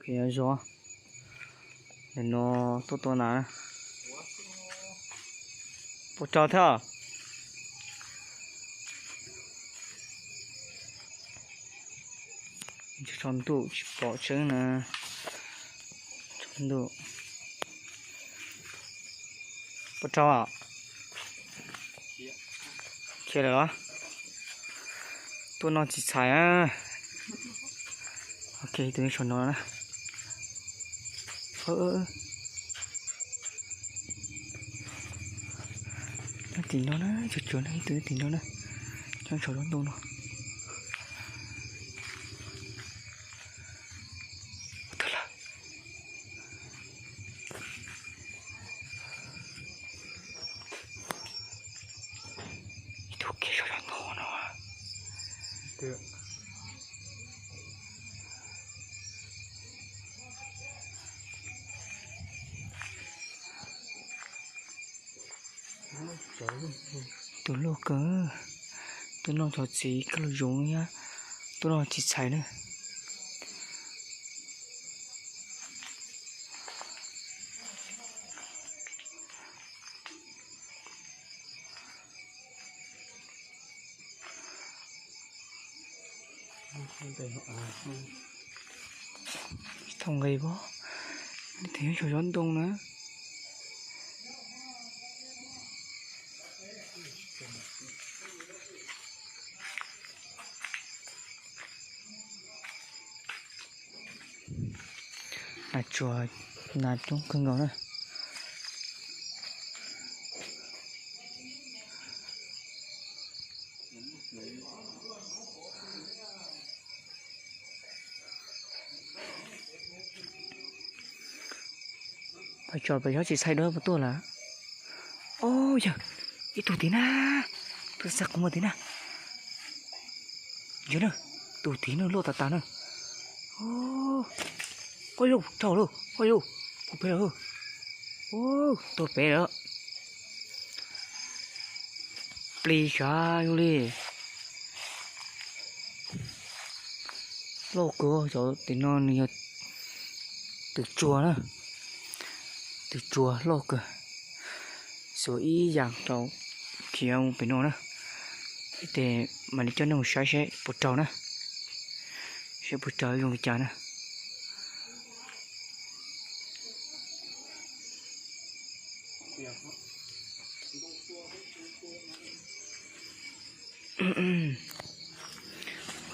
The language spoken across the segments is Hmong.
Zov, nim no tuaj tua nas, puas rau thiab? Tsaus ntuj tsis pom tseeb na. Tsaus ntuj. Puas rau? Khiav lawm los? Tuaj noj txiv txhais na. Ok, tus saum no na. Tim no na, tsuag tsuag na, ib tug tim no na. Nyob saum lub ntoo no. Ib tug kiag saum no no. Tus loj kawg, tuaj noj cov txiv kaj lug zoov thiab, tuaj noj txiv txhais na. Thaum nqis pob, nws tes nyob saum zov ntoo na. Nas tsuag, nas coob kawg nkaus na. Pais tso pem xyov tsis txhais dua puas tuaj lawm. Au yawg, ib tug tim na, tus xav qhov muag tim na. Yog na, tus tim na loj tas tas na. Au yawg, raug lawm, au yawg, puag pem lawm. Au, tuag pem lawm. Plig sav zoo li. Loj kawg, cov tim no nws yog tws tsuag na, tws tsuag loj kawg. Xuas ib yam rau khiav mus pem no na. Ib tes mam li coj nej mus saib seb puas raug na, seb puas raug zoo li cas na.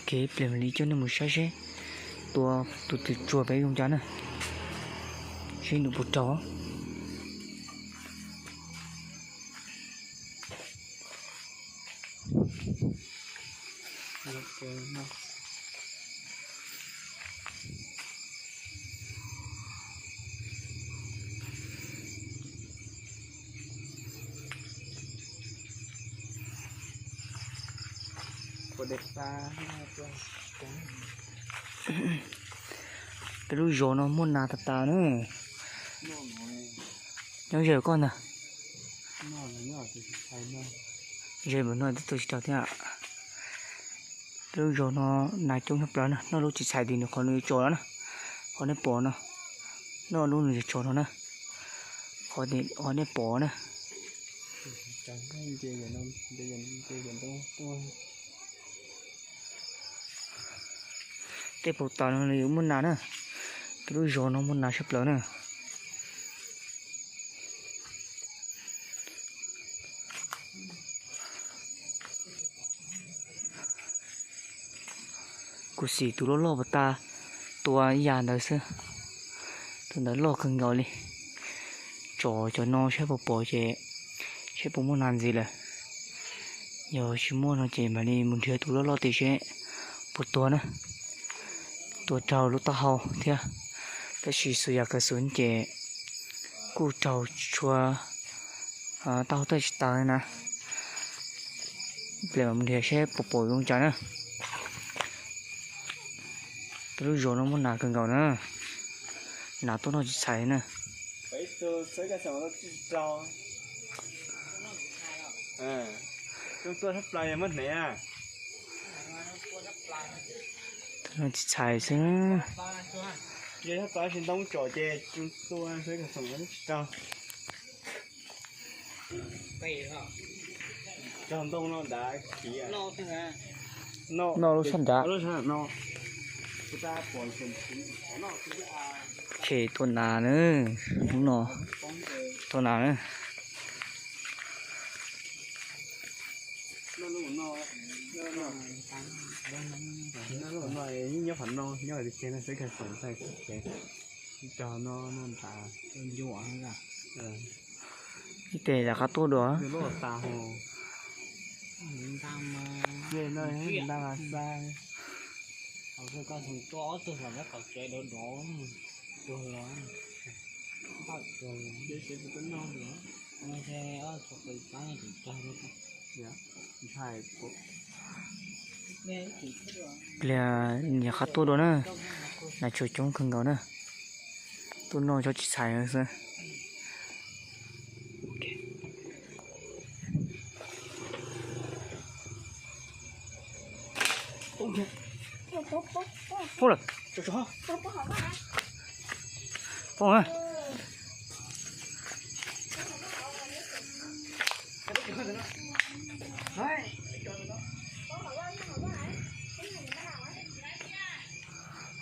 Ok, ib pliag mam li coj nej mus saib seb tua tus tws tsuag pem zoo cas na, seb nws puas raug. Peb lub zos no muaj nas tas tas na. Nyob ze koj ntag. Ze mus no twb tuaj tsis tau thiab. Peb lub zos no nas coob tshaj plaws na, noj lub txiv txhais tim nws qhov nws tso no na, qhov nej pom no, noj lub nws tso no na, qhov nej pom na. Tej puas tas no nws yuav muaj nas na. Peb lub zos no muaj nas tshaj plaws na. Kuv xim tus loj loj puas tas, tua ib yam ntawd xwb. Tus ntawd loj kawg nkaus li. Tsom cov no saib puas pom ces saib puas muaj nas ntxiv lawm. Yog tsis muaj no ces mam li mus nrhiav tus loj loj tim seb puas tuag na. Tua raug lub taub hau thiab, tab sis xus yam kawg xus ces kuj raug tshua taub hau tej tsis tas na. Ib pliag mam mus nrhiav seb puas pom zoo cas na. Peb lub zos no muaj nas kawg nkaus na, nas tuaj noj txiv txhais na. Tuaj tshaj plaws muab hnev. Tuaj noj txiv txhais xwb. Ces txav tsis ntoo tsom ces tua xwb, tsis raug. Raug ntoo no nrad khiav. Noj lub sab nrad. Ces tua nas na, hnub no tua nas na. Nyob qhov no, nyob qhov no xwb, tog no no tas. Ib tes rov qab tuaj dua. Pliag rov qab tuaj dua na, nas tsuas coob kawg nkaus na. Tuaj noj tsob tsis txhais xwb. Poob lawm. Poob.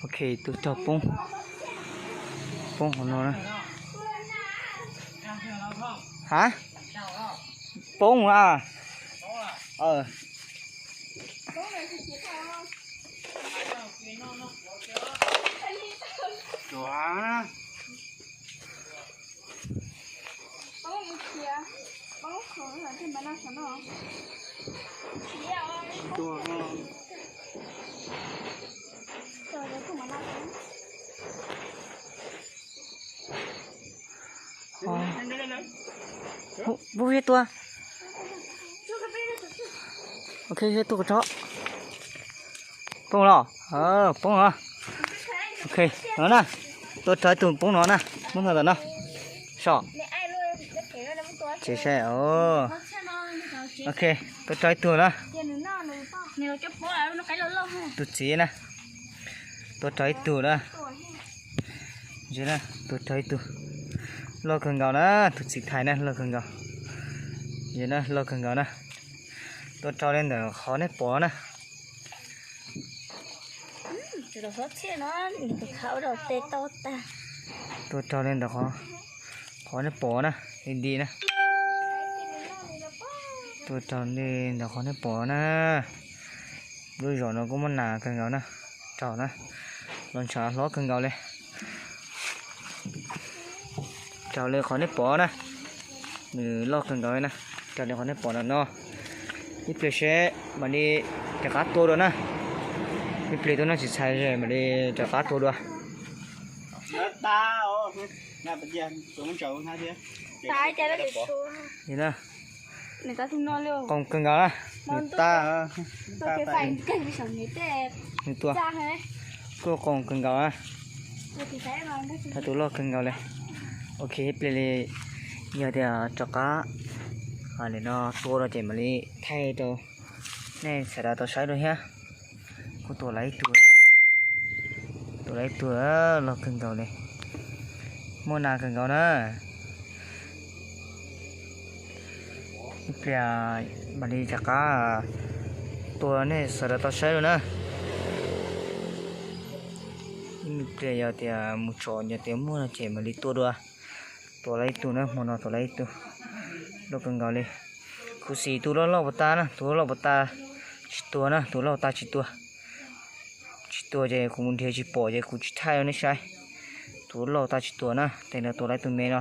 Ok, tus rog poob, poob qhov no na. Ha, poob a. Pub thiab tua. Ok, thiab tua tso. Poob los? Poob los. Ok, no na. Tua rog ib tug poob no na. Poob no tom no. Soj. Tsev saib. Ok, tua rog ib tug na. Tus txiv na. Tua rog ib tug na. Tua rog ib tug. Loj kawg nkaus na, tus txiv thais na, loj kawg nkaus. Loj kawg nkaus na. Tua rog li ntawm qhov nej pom na. Tua rog li ntawm qhov nej pom na, li nti na. Tua rog li ntawm qhov nej pom na. Lub zos no kuj muaj nas kawg nkaus na. Raug na, los ntshav hlob kawg nkaus li. Raug li qhov nej pom na, nws loj kawg nkaus li na. Raug li qhov nej pom no no, ib pliag seb mam li rov qab tua dua na. Ib pliag tuaj noj tsis txhais mam li rov qab tua dua. Li na, qoos kawg nkaus na, nws tab, nws tua, kuj qoos kawg nkaus na. Thaij tus loj kawg nkaus li. Ok, ib pliag li yog tias rov qab no tua dua ces mam li thaij rau nej sawv daws tau saib dua thiab. Kuj tua lawm ib tug, tua lawm ib tug, loj kawg nkaus li, muaj nas kawg nkaus na. Ib pliag mam li rov qab tua nej sawv daws tau saib dua na. Ib pliag yog tias mus tsom yog tias muaj no ces mam li tua dua. Tua lawm ib tug na, hmo no tua lawm ib tug, loj kawg nkaus li. Kuv xim tus loj loj puas tas na, tus loj loj puas tas tsis tua na, tus loj tas tsis tua. Tsis tua ces kuv mus nrhiav tsis pom ces kuv tsis thaij rau nej saib. Tus loj tas tsis tua na, tes no tua lawm ib tug me no.